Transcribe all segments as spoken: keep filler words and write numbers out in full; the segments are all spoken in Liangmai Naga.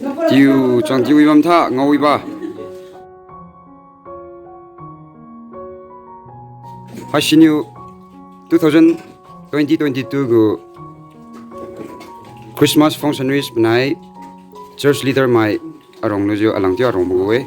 Tiu chang tiu wi bam tha ngao wi ba. Haisiniu two thousand twenty twenty-two gu Christmas functionaries panai church leader mai arong lujiu alang tiu arong magu-e.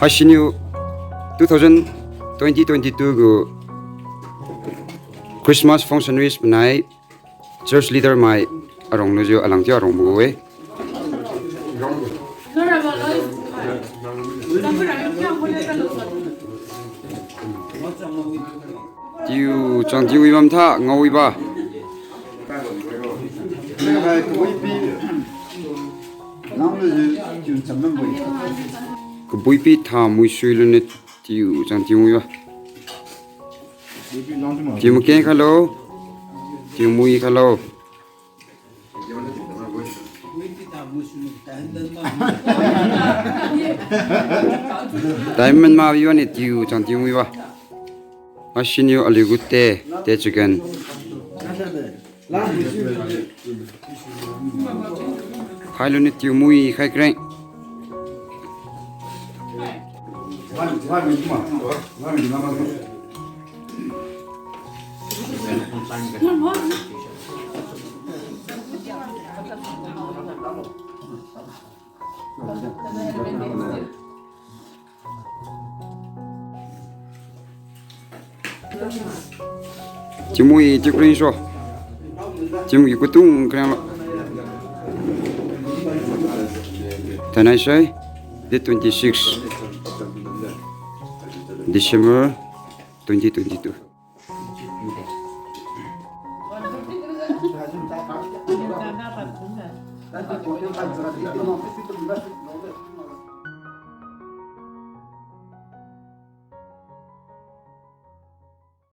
Haisiniu two thousand twenty twenty-two gu Christmas functionaries panai church leader mai arong lujiu alang tiu arong magu-e. Tiu chang tiu wi bam tha ngao wi ba. Kabuipi tha mui sui luniu tiu chang tiu wi ba. Tiu maken khailo. Tiu mui khailo. Diamond ma bibo ni tiu chang tiu mui ba. Haisiniu aliu gu te, te chicken. Khailuniu tiu mui khai kreng. Chiumui chiu kring so. Chiumui kutung kring lo. Thainai sai, date twenty-six December twenty twenty-two.